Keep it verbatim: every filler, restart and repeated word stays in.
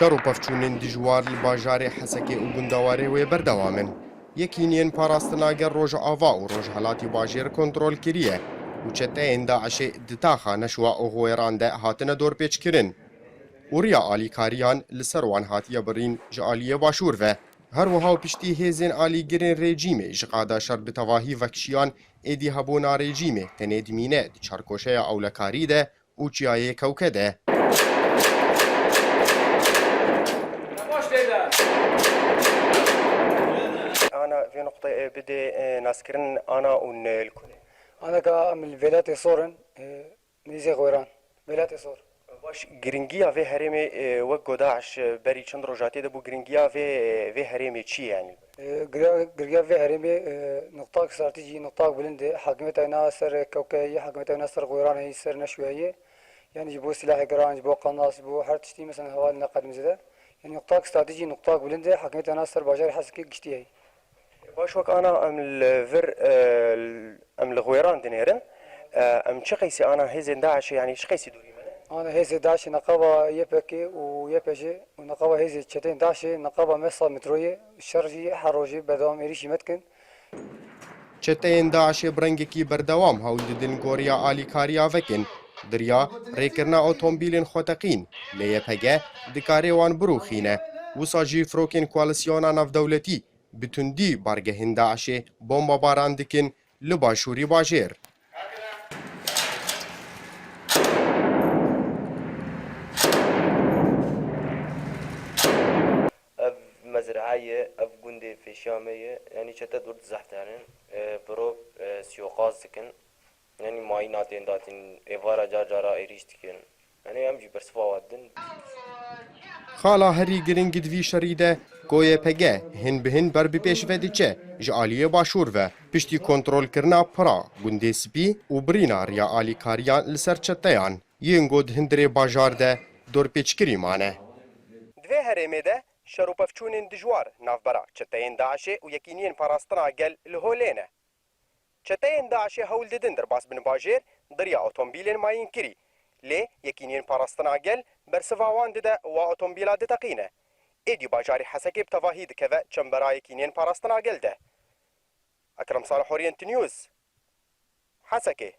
Şer û pevçûnên dijwar li bajarê Hesekê û gundewarê wê berdewam in. Yekîniyên Parastina Gel Rojava û Rojhelatî bajêr kontrol kiriye û çeteyên DAIŞê di taxa Neşwa û Xwêran de hatine dorpêçkirin û riya alîkariyan li ser wan hatiye birîn ji aliyê başûr ve. Her wiha piştî hêzên alîgirên rejîmê ji qada şer bi tevahî vekişiyan, êdî hebûna rejîmê tenê dimîne di çarkoşeya ewlekarî de û çiyayê Kewke de. Ana vê nuqteyê bidê, e, naskirin ana û ne li ku ne? Aneka em li Velatê Sor in, e, nêzî Xwêran. Velatê Sor. Baş, giringiya vê herêmê, e, wek ku DAIŞ, e, berî çend roja tê de bû, giringiya vê, vê herêmê çi ye yanî? E, giriya-, giringiya vê herêmê, e, nuqtak stratejî, nuqtak bilind e. Hakimiyeta wêna ser Kewkeyê, hakimiyeta wêna ser Xwêranê, ser Neşweyê. Yanî ji bo silahê giran, ji bo qenas, ji bo her tiştî mesela heval ne qedimîze de. Yanî nuqtak stratejî, nuqtak bilind e, hakimiyeta wêna ser bajarê Hesekê giştî ye. Baş, wek ana em li vir, e, em li Xwêran dinêrin. E, em çi qeysî ana hêzên DAIŞê, yanî çi qeysî dûrî me ne? Ana hêzê DAIŞê neqaba Y P G û Y P J û neqaba hêzê çeteyên DAIŞê neqaba me sed metroyê şer jî her rojê berdewam êrîşî me dikin. Çeteyên DAIŞê bi rengekî berdewam hewl didin goriya alîkariya vekin. Diriya rêkirina otomobîlên xweteqîn, lê Y P G dikare wan birûxîne. Wisa jî firokên koalîsyona navdewletî bi tundî bargehên DAIŞê bombebaran dikin li başûrî bajêr. Ev mezreha ye, ev gundê pêşiya me ye. Yanî çete dûr dizehtanin, e, bi rok, e, sîyoqaz dikin. Yanî mayîna tên datin, êvara car cara êrîş dikin. Yanî em jî bersiva wan din. Xala herî giring di vî şerî de ku Y P G hin bi hin ber bi pêş ve diçe ji aliyê başûr ve. Piştî kontrolkirina pira gundê Spî û birîna riya alîkariyan li ser çeteyan yên ku di hundirê bajar de dorpêçkirî mane. Di vê herêmê de şer û pevçûnên dijwar navbera çeteyên DAIŞê û Yekîniyên Parastina Gel li holê ne. Çeteyên DAIŞê hewl didin derbas bin bajêr, di riya otomobîlên mayînkirî. Lê Yekîniyên Parastina Gel bersiva wan dide û wa otomobîla diteqîne. Êdî bajarê Hesekê bi tevahî dikeve çembera Yekîniyên Parastina Gel de. Ekrem Salih, Orient News, Hesekê.